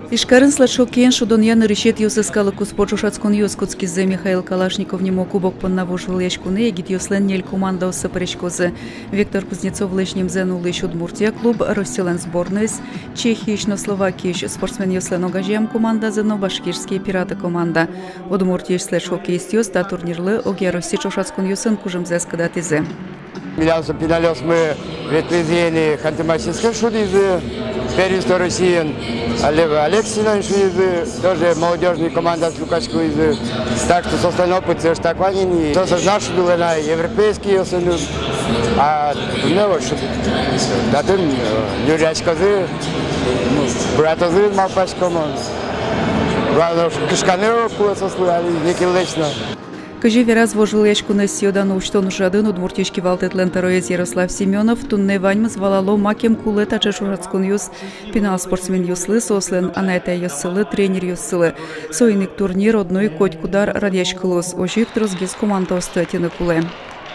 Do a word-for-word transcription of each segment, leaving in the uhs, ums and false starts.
Ижкарын следж-хоккеен шудонъя нырысетӥ йӧскалык куспо ӵошатсконъёс кутскизы. Михаил Калашников нимо кубок понна вожвылъяськонэ егитъёслэн ньыль командаоссы пыриськозы. Виктор Кузнецовлэсь нимзэ нуллӥсь Удмуртия клуб, Россилэн сборноез, Чехиысь но Словакиысь спортсменъёслэн огазеям командазы но башкирские «Пираты» команда. Удмуртиысь следж-хоккеистъёс та турнирлы огъя Россия ӵошатсконъёсын кужымзэс кыдатӥзы. Милям со пиналъёсмы ветлӥзы ини Ханты-Мансийскын, шудӥзы первенство Россиын. Олег Алексиевнаен шудӥзы, тоже молодёжный командаос люкаськылӥзы. Так что соослэн опытсы ӧжытак вань ини. Соос ӧз на шуды на европейскийёсын. А туннэ вот шуд-, татын, э, нюръяськозы, ну, быгатозы, малпасько мон. Главное, кышканы кулэ соослы али некинлэсь но. Кызьы вераз вожвылъяськонэз сӥё-дано усьтон ужрадын Удмуртиысь кивалтэтлэн тӧроез Ярослав Семёнов, туннэ ваньмыз валало, макем кулэ таӵе ӵошатсконъёс пинал спортсменъёслы, соослэн анай-атайёссылы, тренеръёссылы. Соин ик турнир одно ик котькуд ар радъяськылоз, озьы ик тросгес командаосты ӧтьыны кулэ.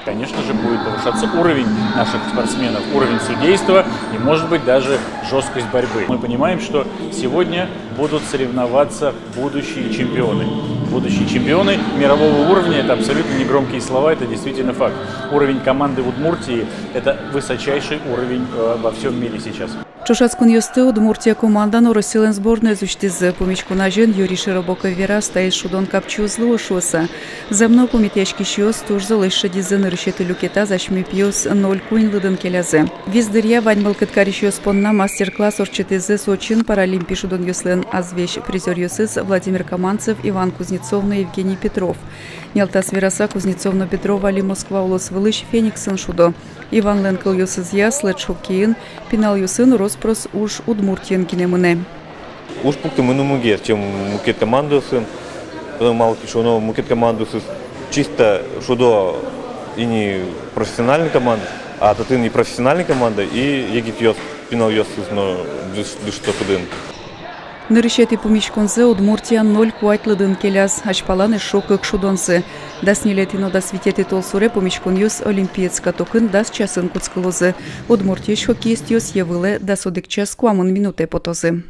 Конечно же, будет повышаться уровень наших спортсменов, уровень судейства и, может быть, даже жёсткость борьбы. Мы понимаем, что сегодня будут соревноваться будущие чемпионы. Будущие чемпионы мирового уровня — это абсолютно не громкие слова, это действительно факт. Уровень команды в Удмуртии — это высочайший уровень, э, во всём мире сейчас. Ӵошатсконъёсты Удмуртия команда но Россилэн сборноез усьтӥзы. Пумиськон азьын Юрий Широбоков вераз, таиз шудон капчи уз луы шуыса. Зэм но, пумитъяськисьёс туж золэсь шедизы, нырысетӥ люкетаз асьме пиос ноль куинь лыдын келязы. Вис дыръя вань мылкыд карисьёс понна мастер-класс ортчытӥзы Сочиын Паралимпи шудонъёслэн азвесь призёръёсыз Владимир Каманцев, Иван Кузнецов но Евгений Петров. Нялтас вераса, Кузнецов но Петров али Москва улосвылысь «Фениксын» шудо. Иванлэн кылъёсызъя, следж-хоккейын пиналъёсын рос-прос уж Удмуртиын гинэ мынэ. Уж пуктэмын мугез, чем мукет командаосын. Потому малы ке шуоно, мукет командаосыз чисто шудо ини профессиональный команда, а татын и профессиональный команда, и егитъёс, пиналъёсыз но дыш-, дышто татын. Нырысетӥ пумиськонзэ Удмуртия ноль куать лыдын келяз, азьпалан эшшо кык шудонзы. Дас ньылетӥ но дас витетӥ толсуре пумиськонъёс Олимпиец катокын дас часын кутскылозы. Удмуртиысь хоккеистъёс йӧ вылэ дас одӥг час куамын минутэ потозы.